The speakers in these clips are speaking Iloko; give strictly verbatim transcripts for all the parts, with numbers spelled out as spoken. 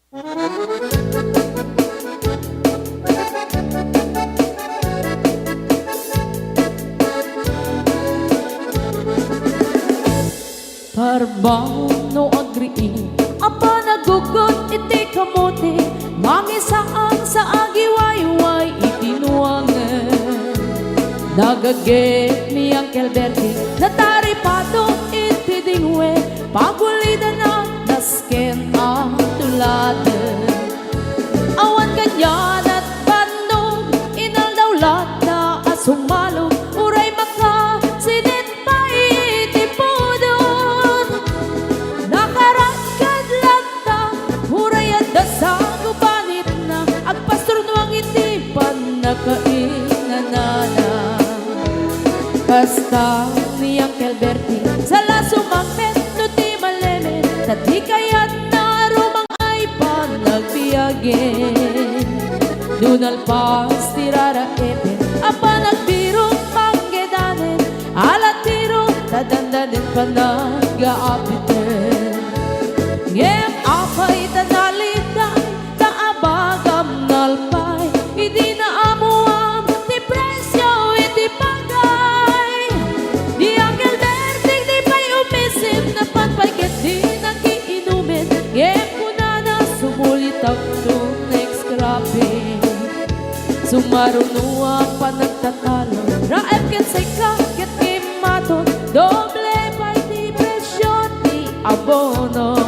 Parbangon no agriing a panaggugot iti kamote, mangisaan sa agiwayway iti nuangen. Nagagep ni Uncle Bertie, nataripato iti dingwe, pagulidana nasken a tuladen. Awan kaniana bannog, inaldaw latta a sumalo, uray makasinit pay iti pudot. Nakarakad latta, uray adda sa gubanitna, agpasturnuang iti pannakainanana. Kasta ni Uncle Bertie, sala sumangpet no ti malemed, ta di kayatna a rumangay panagbiagen. No nalpas ti raraepen a panagbirok panggedanen, alatiro ta dandanen panagaapiten. Ngem apay ta naliday ta abagam nalpay, idi naamuam ti presio iti pagay. Ni Uncle Berting di pay umisit, napan pay ket di nakiinumen, ngem kunana sumulitagto next cropping. Sumaruno a panagtatalo, raep ket sika ket immaton, doble pay ti presio ti abono.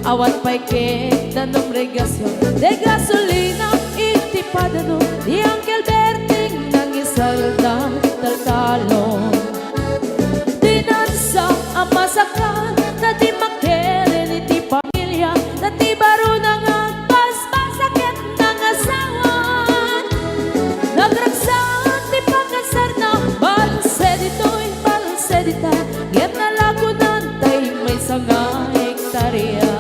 Awan pay ket danum regasion, de gasolina iti padano, ni Uncle Berting nangisalda taltalon. Dinansa a masakal, ta di makilen iti pamilia, ta ti barona nga agbasbasa ket nangasawan. Nagragsak ti pakasarna, balse ditoy, balse dita, ngem nalakunan tay maysa nga hektaria.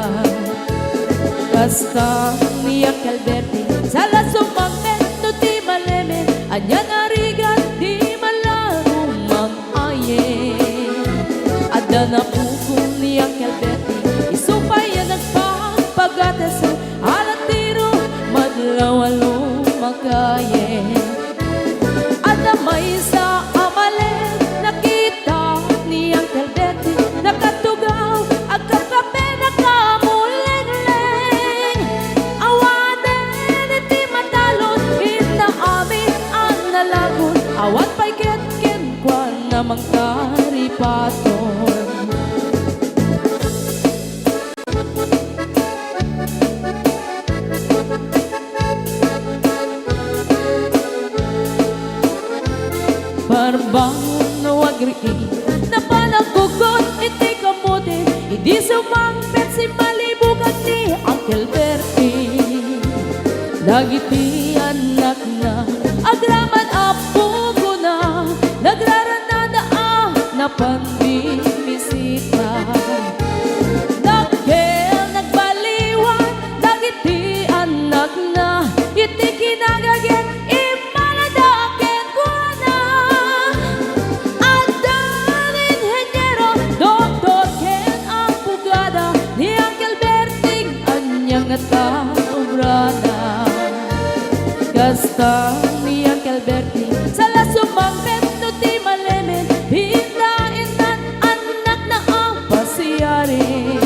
Kasta ni Uncle Berting, sala sumangpet no ti malemed, ania nga rigat di malago mang-ayen. Adda napukol ni Uncle Berting, isu pay a nagpapagates, alatiro madlaw a lumakayen. Adda maysa a malemed, nakita ni Uncle Berting, nakatugaw, agkapkape, nakamulengleng. Awanen iti matalon, inna amin a nalagon, awan pay ket kenkuana mangtaripaton. Parbangon no agriing, napan naggugot iti kamote, idi sumangpet simmalibukag ni Uncle Bertie. Dagiti annakna, agraman a pugona, nagrarannada a napan bimisita. Dakkel nagbaliwan dagiti annakna, iti kinagaget immalada kenkuana. Adda inheniero, doktor ken abogada, ni Uncle Berting ania ngata obrana. Kasta ni Uncle Berting, sala sumangpet no ti malemed, pinta intan annakna a pasiari.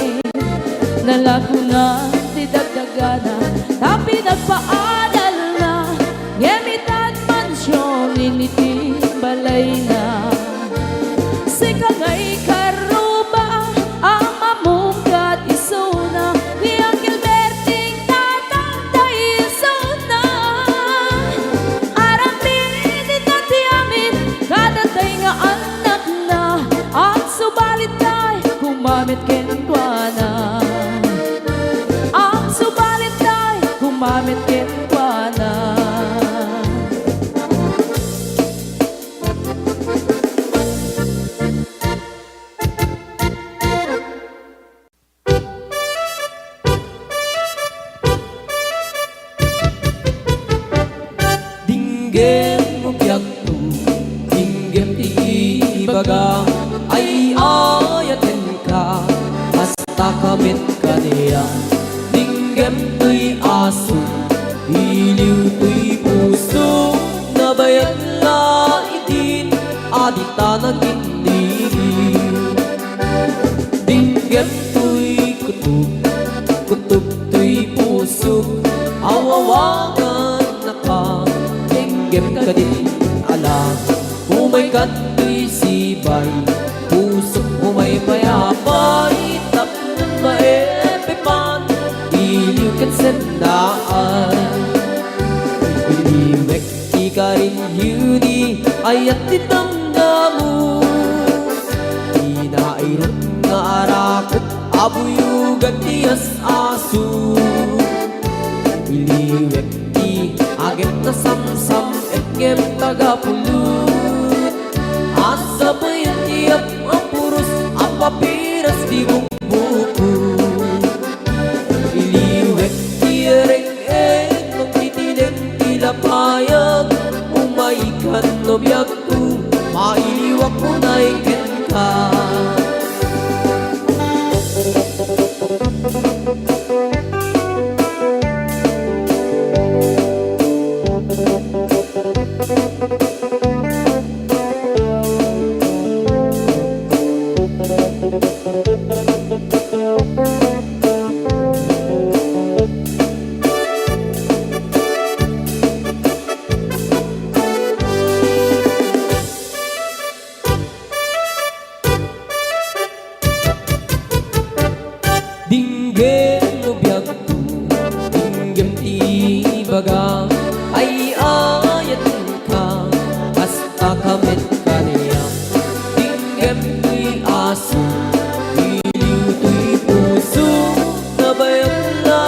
Nalagonan ti dagdagana, ta pinagpaadalna, ngem itan mansion iti balayna. Sika nga ikarruba a mamungkat isuna, ni Uncle Berting tatangtay isuna. Aramid ita ti amin, kadatay nga annakna, agsubalit tay kumamet kenkuana. Agsubalit tay kumamet kenkuana. Dinggem, biagko, dinggem ti ibagam, ay-ayatenka, basta kamet kaniak. Ding Kutubtoy pusok, awawagannaka, denggem kadin ala. Umay kadtoy sibay, pusok, umay pay apay, tapno maepepan, iliw ken sennaan. Iliwek ti karin Judy, ayat ti damdamo. Ti nairut nga arakut, abuyogan ti as-aso. Iliwek ti agek nasamsam, ngem tagapulot. Asabayan ti ap-, apuros, apapiras ti bukbuko. Iliwek ti reng-, Eng, magtitileng ti lapayag, umaykan no biagko, mailiwak unay kenka. Dinggem no biagko, dinggem ti ibaga, ay-ayatenka, kasta ka met kaniak. Dinggem toy aso, iliw toy puso, nabayag la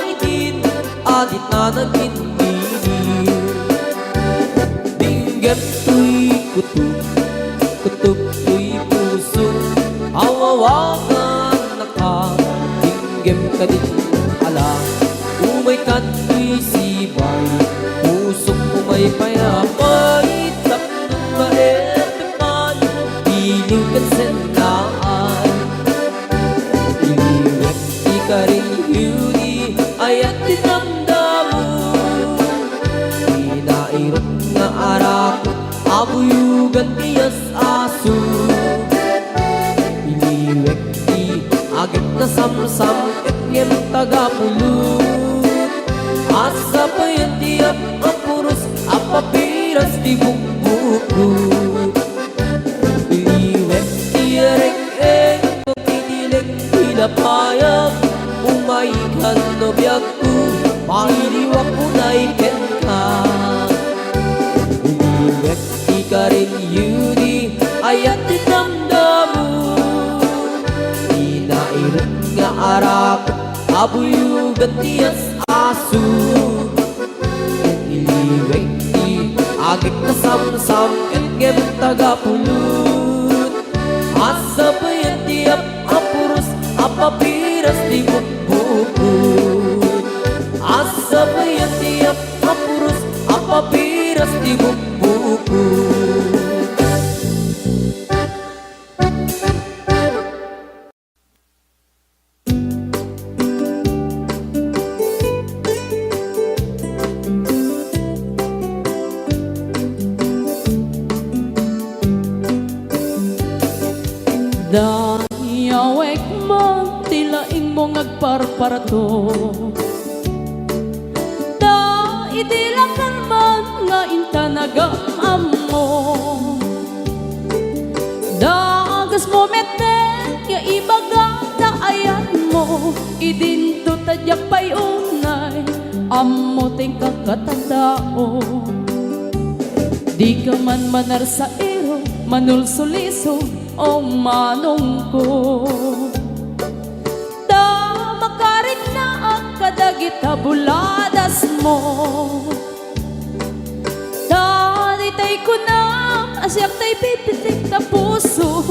idin, adit a nagindiniw. Dinggem toy kutob, kutob toy puso, awawagannaka, dinggem kadin ala. Umay kadtoy sibay, pusok, umay pay apay, tapno maepepan, iliw ken sennaan. Iliwek ti karin Judy, ayat ti damdamo. Ti nairut nga arakut, abuyogan ti as-aso. Iliwek ti agek nasamsam, ngem tagapulot. Asabayan ti ap-, apuros, apapiras ti bukbuko. Iliwek ti reng-eng, magtitileng ti lapayag, umaykan no biagko, mailiwak unay kenka. Iliwek ti karin Judy, ayat ti damdamo. Ti nairut nga arak, abuyogan ti as-aso. Iliwek ti agek nasamsam, ngem tagapulot. Asabayan ti ap-, apuros, apapiras ti bukbukot. Asabayan ti ap-, apuros, apapiras ti bukbukot. Dayawek man ti laingmo nga agparparto. Ta idi lakal man nga intanagam ammo. Dagasmo metten nga ibaga ta ayatmo, idinto ta diak pay unay ammo ti inkakatadao. Dika man manarsairo, manulsuliso, o manungko. Ta makariknaak kadagita buladasmo. Ta daytay kunam a siak tay pipitik ta puso,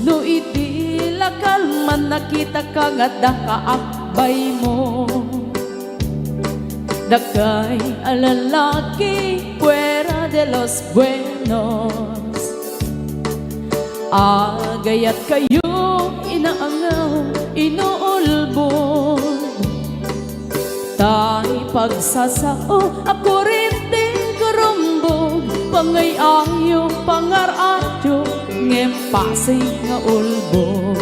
no idi lakal man nakitaka nga adda kaakbaymo. Dakay a lalaki fuera de los buenos. Agayat kayo, inaangaw, inuulbod. Tay pagsasao a kurente gurumbog, pangay-ayo, pangar-ayo, ngem pasig nga ulbod.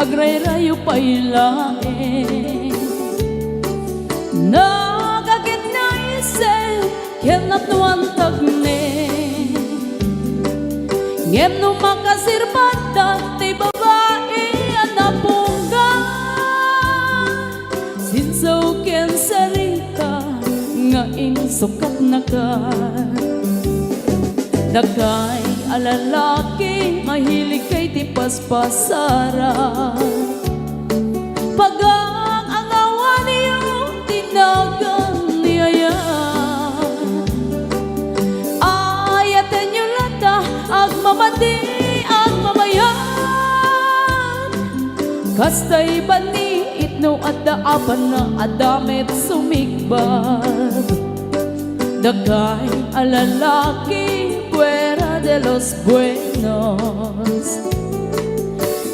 Agrayrayo pay laeng. Nagagitna isip ken napnoan tagnek. Ngem no makasirbada ti babai a napunggan, sinsaw ken sarita nga insukatnaka. Dakay a lalaki, mahiligkay ti paspasara. Pagang-angawanyo ti nagan ni ayat. Ayatenyo latta, agmamadi, agmamayat. Kasta ibanit no adda apanna, adda met sumikbab. Dakay a lalaki, fuera de los buenos.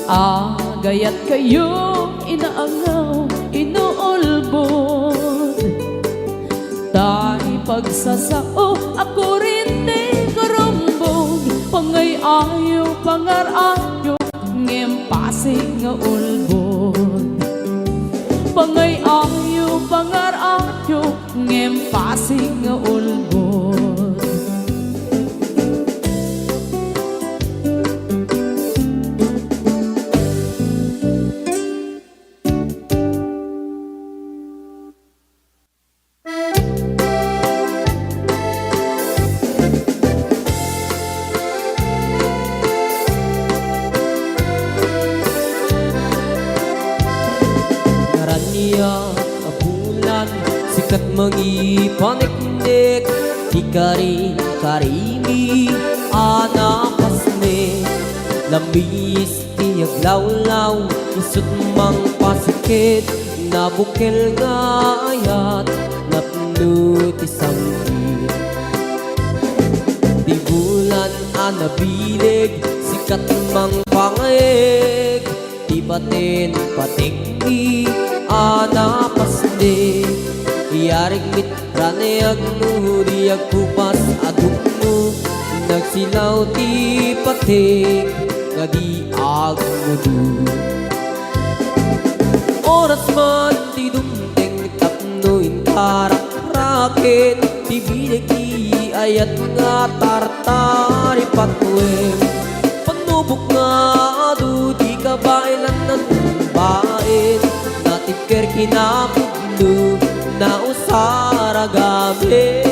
Agayat kayo, inaangaw, inuulbod. Ta ipagsasao a kurente karumbog, pangay-ayo, pangar-ayo, ngem pasig nga ulbod. Pangay-ayo, pangar-ayo, ngem pasig nga ulbod. Naraniag a bulan, sikat mangipaneknek, ti karin-karimi a napasnek. Lamis ti aglawlaw, isut' mangpasikit, nabukel nga ayat, napno ti sangbit. Ti bulan a nabileg, sikat mangpangayeg, ti baten pategmi a napasnek. Iyarig met Raniag no di agkupas a dumno, nagsilaw ti pateg nga di agmudo. Oras man ti dumteng tapno intarak-raken ti bileg ti ayat nga tartari patuen. Panubok nga adu ti kabaelan a tumbaen, natibker kinapudno, nausar a gamin.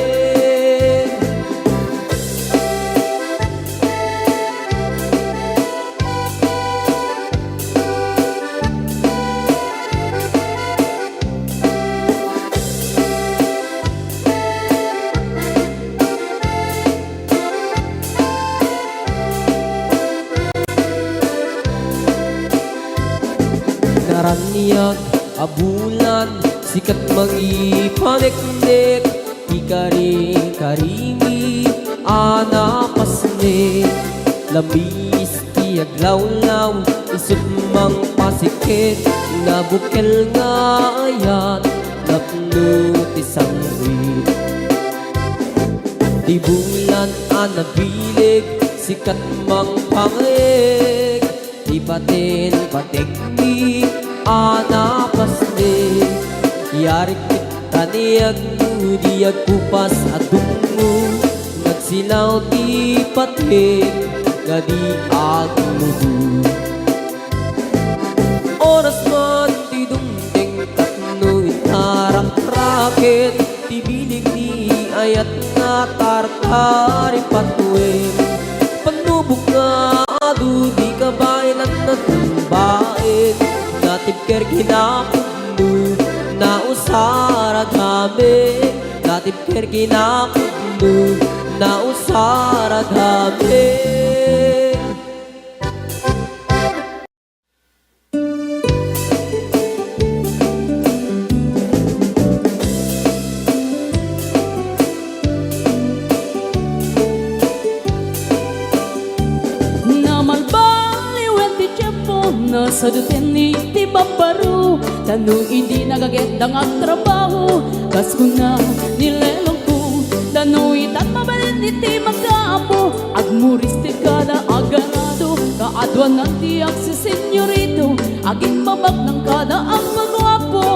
Naraniag a bulan, sikat mangipaneknek, ti kari-karimi a napasnek. Lamis ti aglawlaw, isut' mangpasikit, nabukel nga ayat, napno ti sangbit. Ti bulan a nabileg, sikat mangpangayeg, ti baten pategmi a napasnek. Iyarig met raniag no di agkupas a dumno, nagsilaw ti pateg nga di agmudo. Oras man ti dumteng tapno intarak-raken ti bileg ni ayat nga tartari patuen. Panubok nga adu di kabaelan a tumbaen, natibker kinapudno, nausar a gamin, natibker kinapudno, nausar a gamin. Namalbaliwen ti tiempo, nasadutenni ti babbaro. Ta no idi nagaget da nga agtrabaho, kas kuna ni lelongko, ta no itan mabalin iti makaammo, agmuris ti kada agarado, kaaduanan ti agsisenyorito, agimbabaknang kada agpaguapo.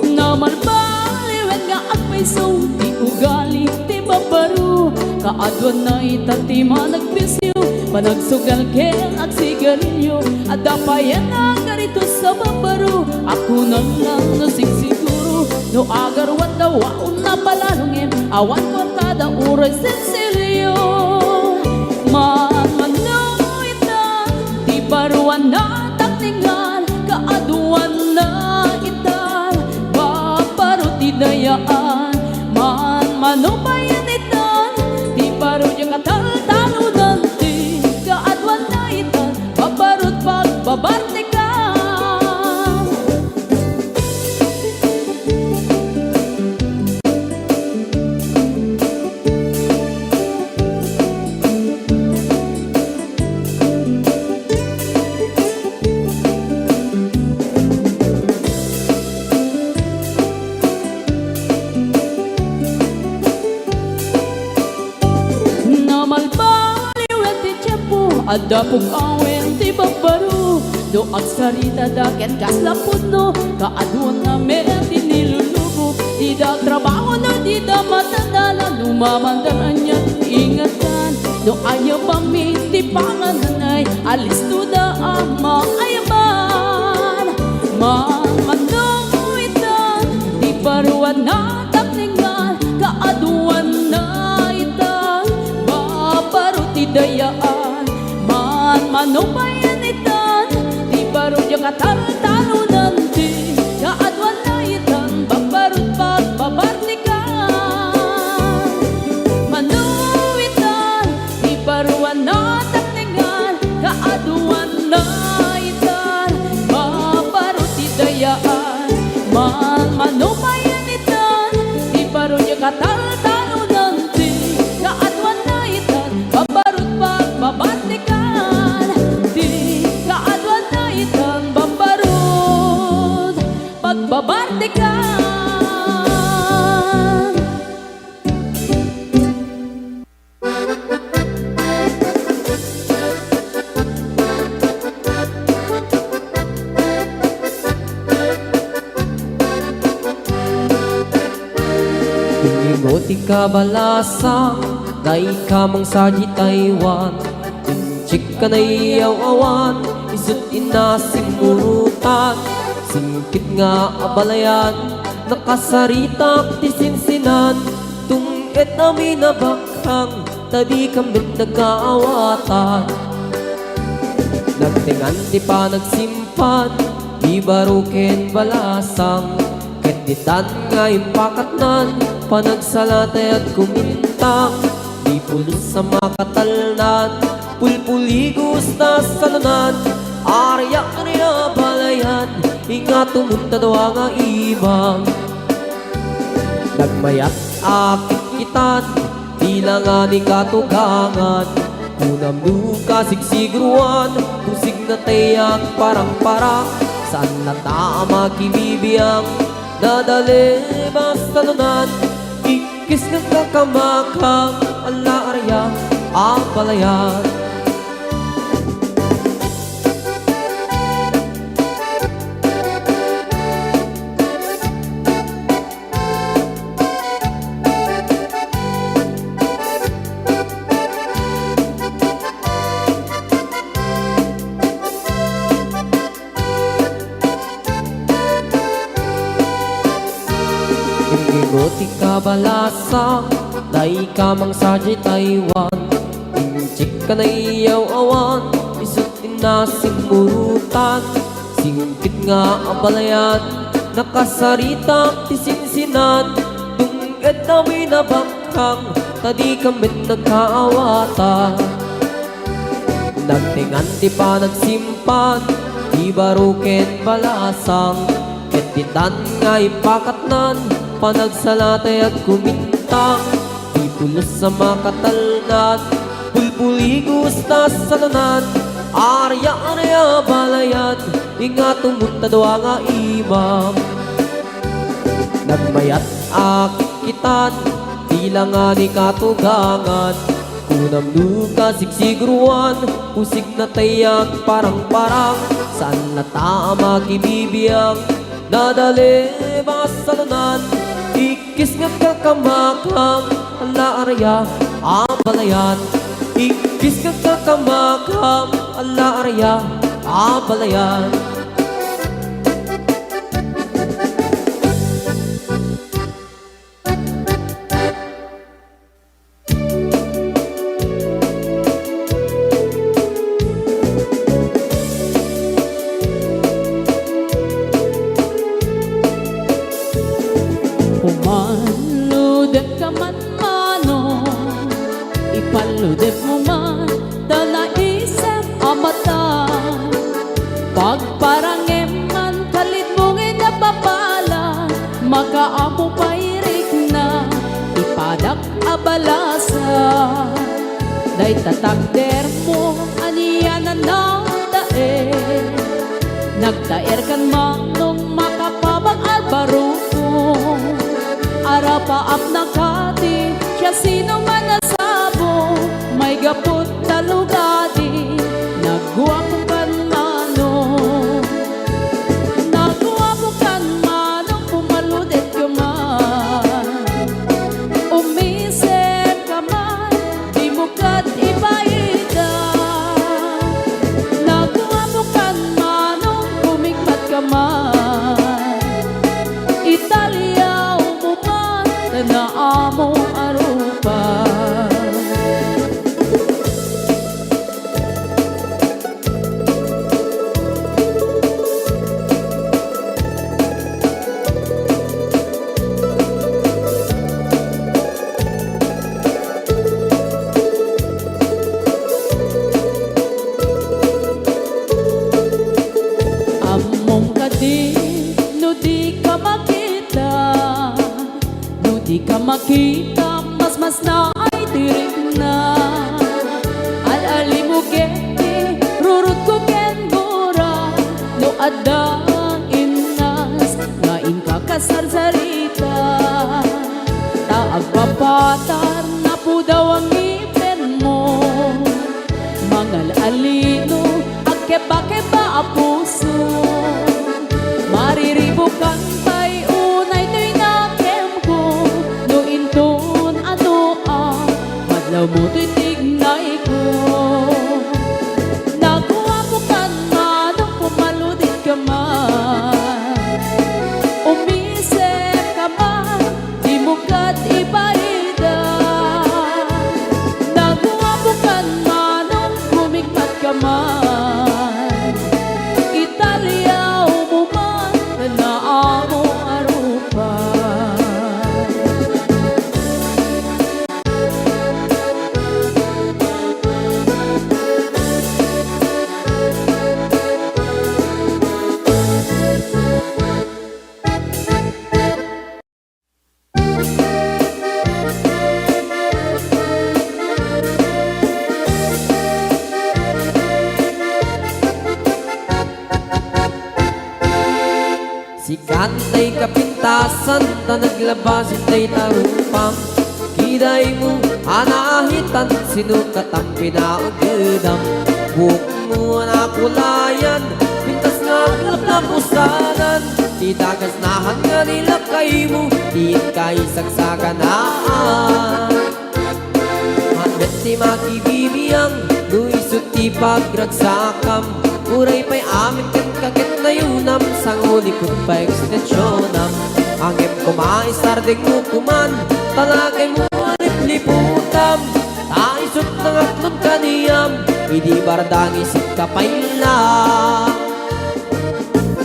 Namalbaliwen nga agpayso ti ugali ti babbaro, kaaduanna ita ti managbisio, panagsugal ken agsigarilio. Adda payen a karito sa babbaro, a kunana no sigsiguro, no agaruan da waon a palalungem, awan kuartada uray sensilio. Manmano ita ti baro a nataknengan, kaaduanna ita babbaro ti dayaan. Manmano payen ita ti baro diak a taltalonan, ti kaaduanna ita babbaro ti pagbabartikan. Namalbaliwen ti tiempo, adda pug-awen ti babbaro. No agsaritada ket kasla pudno, kaaduanna met ti nilulubo. Dida agtrabaho no dida matadala, no mamandan ania ti ingatan. No ayabami ti pangananay, alistoda a maayaban. Manmano ita ti baro a nataknengan, kaaduanna ita babbaro ti dayaan. Manmano payen ita ti baro diak a taltalonan, ti kaaduanna ita babbaro ti pagbabartikan. Mano ita ti baro a nataknengan, kaaduanna ita babbaro ti dayaan. Manmano payen ita ti baro diak a taltalonan, ti kaaduanna ita babbaro ti pagbabartikan. Ti kaaduanna ita babbaro ti pagbabartikan. Inimo ti kabalasang, dayka mangsa di Taiwan. Inchik ka naiyaw-awan, isut' inna simmurutan. Singkit nga abalayan, nakasaritak ti sinsinan. Tung-ed amin a bakhang, ta dikam met nagkaawatan. Nagtengan ti panagsimpan, ti baro ken balasang, ket ditan nga impakatnan, panagsala ti agkumintang, di pulos a makatalnan, pulpuligos ta salunan, ariak ni abalayan, ingatumon ta dua nga imam. Nagmayat a kitkitan, bilangan ni katugangan, kunam no kasigsiguruan, kusig na ti agparangparang, saan latta a makibibiang, nadalem a salunan, ikkis nga kakamakang, ala ariak a balayan. Inimo ti kabalasang, dayka mangsa di Taiwan. Inchik ka naiyaw-awan, isut' inna simmurutan. Singkit nga abalayan, nakasaritak ti sinsinan. Tung-ed amin a bakhang, ta dikam met nagkaawatan. Nagtengan ti panagsimpan, ti baro ken balasang, ket ditan nga impakatnan, panagsala ti agkumintang, di pulos a makatalnan, pulpuligos ta salunan, ariak ni abalayan, ingatumon ta dua nga imam. Nagmayat a kitkitan, Bilangan ni katugangan, kunam no kasigsiguruan, kusig na tay agparang-parang, saan latta a makibibiang, nadalem a salunan, ikkis nga kakamakam, ala araya, abalayan, ikkis nga kakamakam, ala araya, abalayan. Pumaludek ka man, manong, ipaludekmo man ta naisem a mata. Pagparangem man, kalidmo nga napapala, makaammo pay rikna, ipadak a balasa. Dayta takdermo, ania a nagtaer? Nagtaer kan manong makapabag a barukong. Arapaap na kadi, siasino man a sabo, maigaput ta lugadi, nagguapo kan manong. Nagguapo kan manong, pumaludek ka man. Umisip ka man, dimo ket ibaida. Nagguapo kan manong, kumikmat ka man. Italiawmo man ta naammo a rupa. Ammom kadi no dika makita? No dika makita, masmasnaay ti rikna. Al-alimmo ketdi, rurutko ken gura, no adda innas nga inka kasarsarita. Ta agpapatar, napudaw a ngipenmo. Mangal-alino, agkebakeba a puso. Mariribukan pay unay toy nakemko, no inton adu a madlawmo toy tignayko. Naguapo kan manong, pumaludek ka man. Umisip ka man, dimo ket ibaida. Naguapo kan manong, kumikmat ka man. Italiawmo man ta naammo a rupa. Sikan tay kapintasan ta naglabas itay tarupam. Kidaymo a naahitan, sino katam pinaagedam? Buokmo a nakulayan, pintas nga aglaplap usanan. Ti dagasnahan nga nilakaymo, diin ka isagsaganaan. Ania ti makibibiang no isu ti pagragsakam? Uray pay amin kenka ket nayonam, sangulikot pay ekstensionam. Ngem koma, isardengmo koman, talagaymo a lipliputam. Ta isut nangatlon kaniam, idi bardangis ka pay la.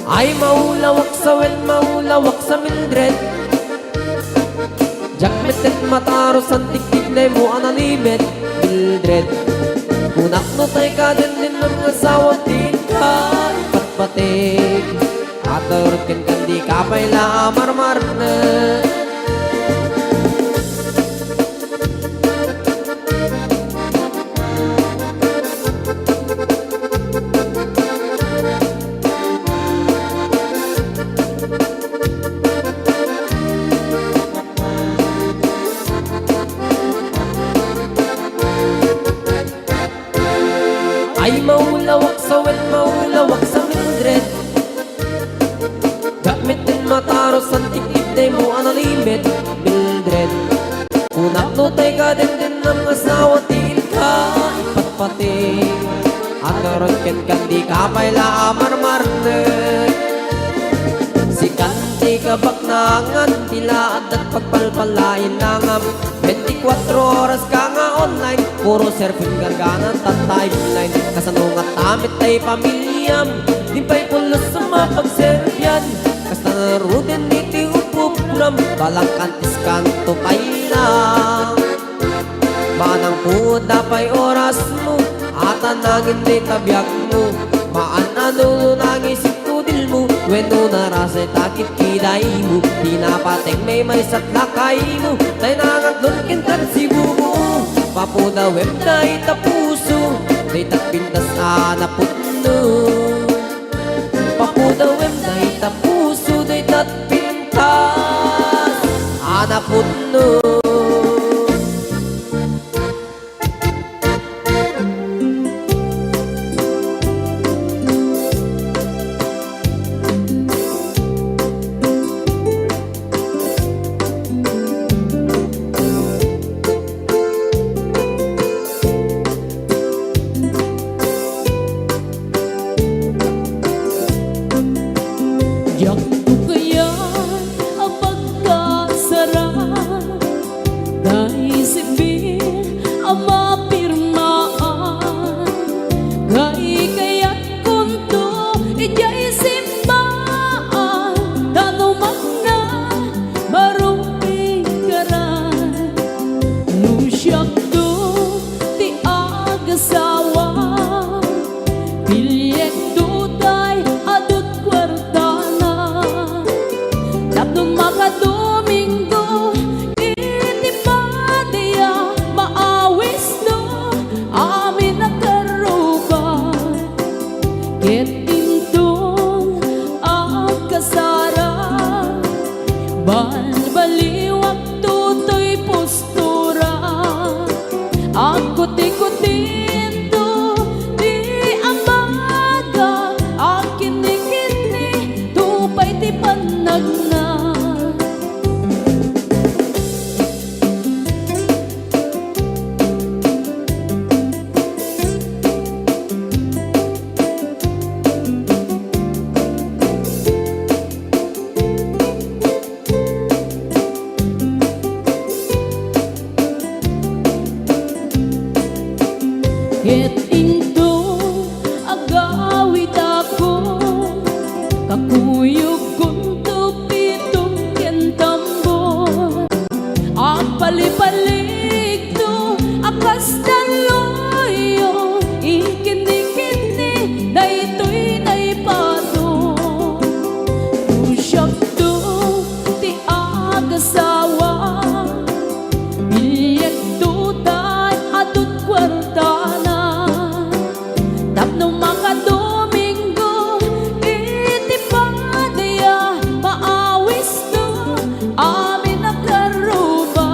Ay, maulawak sa wen, maulawak sa Mildred. Diak metten matarusan ti kidnaymo a nalimed, Mildred. Kunak no tay kadindinam nga asawa ti inka ipatpatig. Aturot kenka, dika pay la a marmarnek. Tikid daymo a nalimit, Mildred. Kunak no tay kadendennam nga asawa ti inka ipatpati. Agaron kenka, dika pay la a marmarnek. Sikan ti kabaknangan, ti la adda pagpalpalainangam. Bentikuatro oras ka nga online, puro surfing gargana ta timeline. Kasano nga tamit tay pamiliam, di pay pulos a mapagserbian. Kasta ngaruden iti upupuram, balang kantis kanto pay la. Manang puot da pay orasmo, ata nangin dayta biagmo. Maan a no nangisit kudilmo, wenno narasay ta kitkidaymo. Di napateng maymaysa ti lakaymo, tay nangatlon kenka ti bumo. Papudawem dayta puso, dayta pintas a napudno. Papudawem dayta puso, dayta pintas a napudno. Diakto kayat a pagkasaraan, tay sibil a mapirmaan, tay kayatkonto idiay simbaan, ta no mangna, marupikaran. No siakto ti agasawa, piliekto tay adu't kuartana. Tapno makadomingo iti padiya, maawisno amin a karruba. Ket inton agkasara, balbaliwakto toy postura. Agkutikutiento ti ambaga, agkinnikinni to pay ti pannagna. Ket inton agawidakon, kakuyogkonto pitom ken tambor. Agpalipaligto a kas talloyo, inkinnikinni daytoy naipato. No siakto ti agasawa, piliekto tay adu't kuartana. Tapno makadomingo iti padiya, maawisno amin a karruba.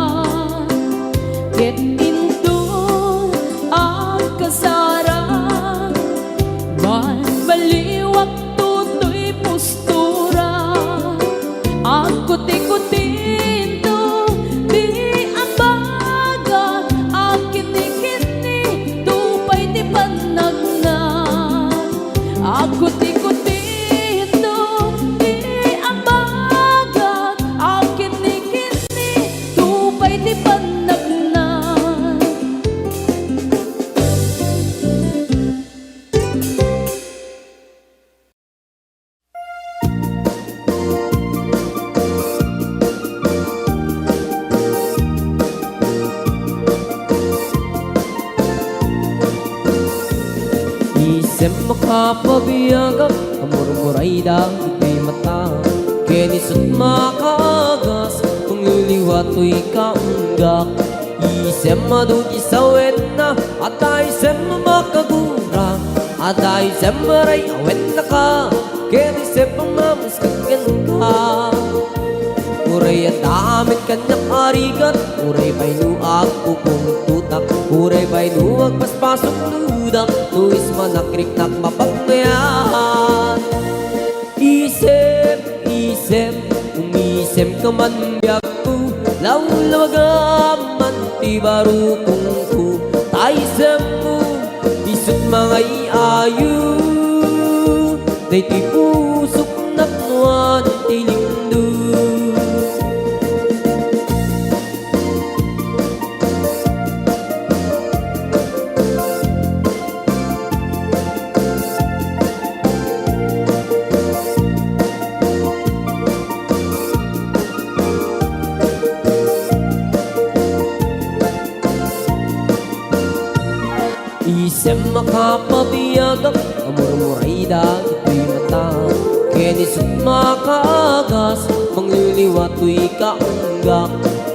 Ket inton agkasara, balbaliwakto toy postura. Agkutikutiento ti ambaga, agkinnikinni to pay ti pannagna. Agkutikutiento ti ambaga, agkinnikinni to pay ti pannagna. Isem makapabiagak, amurmurayda iti mata. Ken isut makaagas, pangliliwa toy kaunggak. Isem adu ti sawenna, adda isem makagura, adda isem ray awen naka, ken isem a mamusket kenka. Uray adda amin kaniak a rigat, uray pay no agpupuntotak, uray pay no agpaspasuknodak, no ismanak riknak mapagmayat. Isem, isem, um, Isem ka man biagko, lawlawagam man ti barukongko. Ta isemmo, isut' mangay-ayo, daytoy pusok napnoan ti limdum. Isem a kapabiagak, a murmuray dagitoy mata. Ken isut' makaagas, mangliliwa toy kaunggak.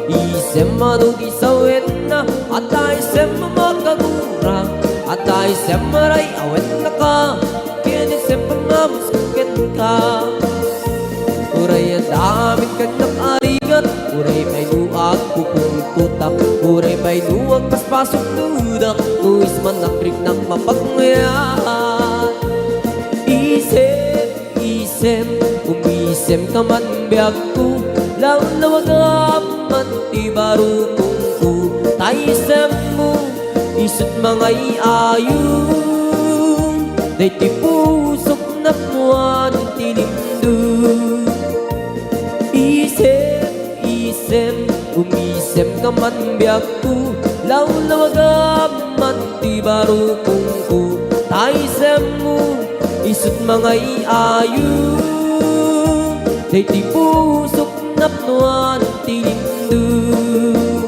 Isem a no di sawenna, adda isem a makagura, adda isem a ray-awen ka, ken isem a mamusken ka. Uray adda amin kaniak a rigat, uray pay no agpupungtotak, uray pay no agpaspasok dudak, no isman nagriknak mapagmayat. Isem, isem, umisem ka man biagko, lawlawagam man ti barukongko. Ta isemmo, isut' mangay-ayo, daytoy pusok napnoan ti limdum. Isem, isem, umisem ka man biagko, lawlawagam man ti barukongko. Ta isemmo, isut' mangay-ayo, daytoy pusok napnoan ti limdum.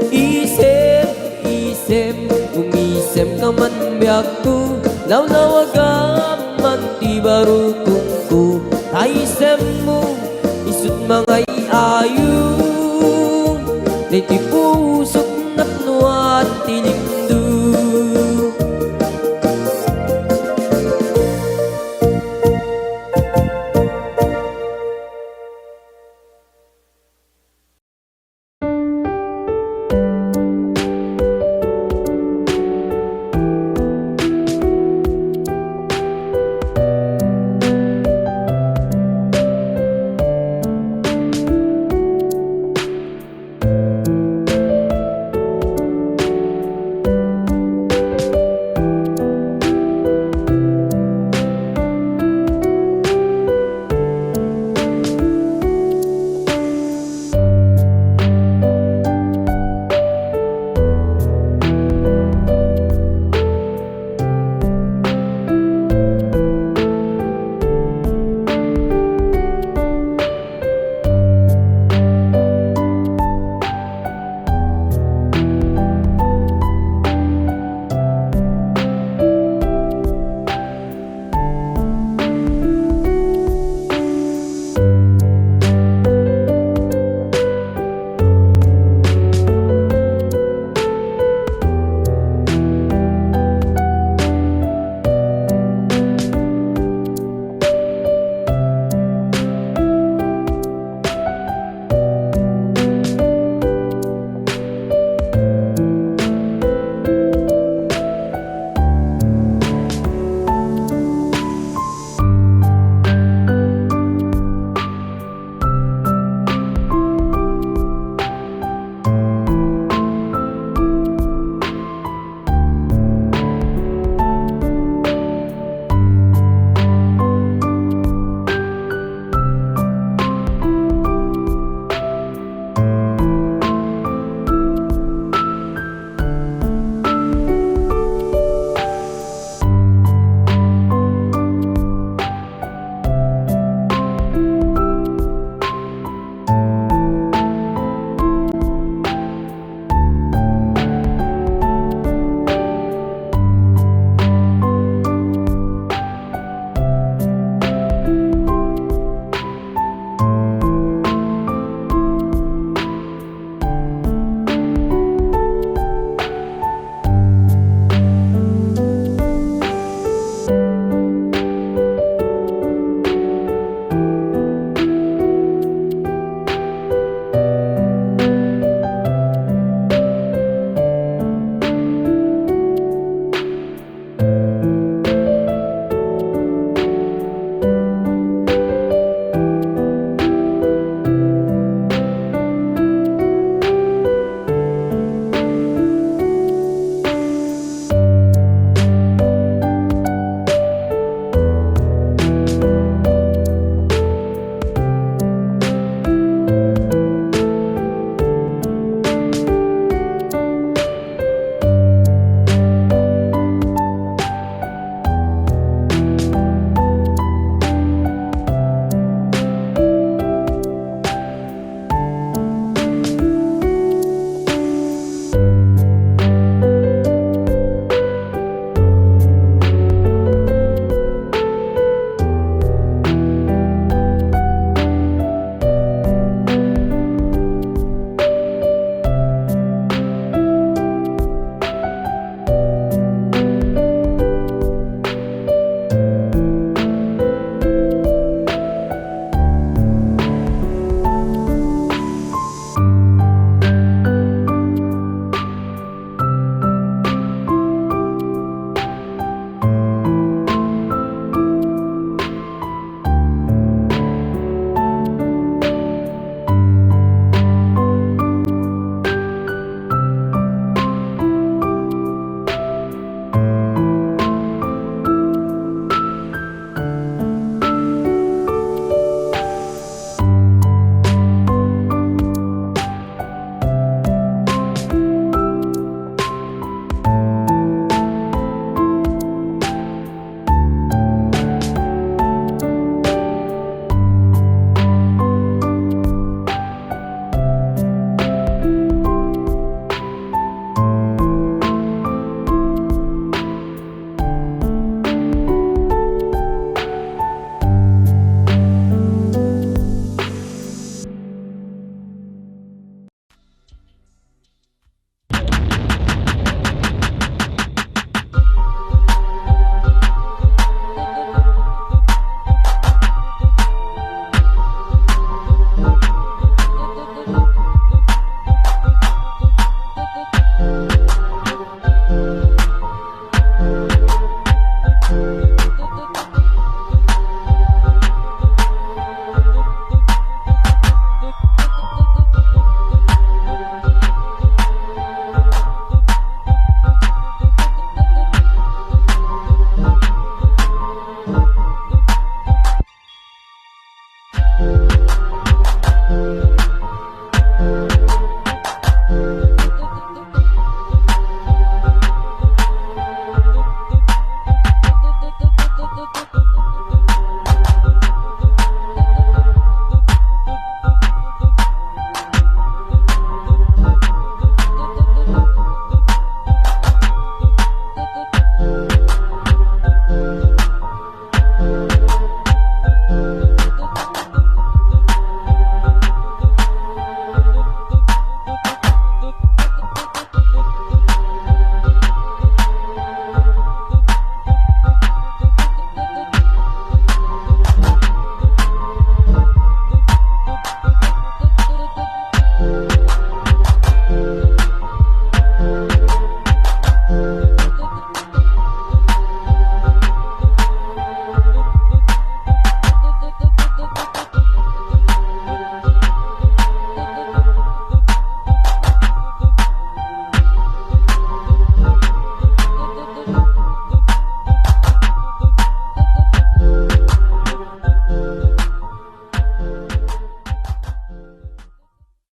Isem, isem, umisem ka man biagko, lawlawagam man ti barukongko. Ta isemmo, isut' mangay-ayo, daytoy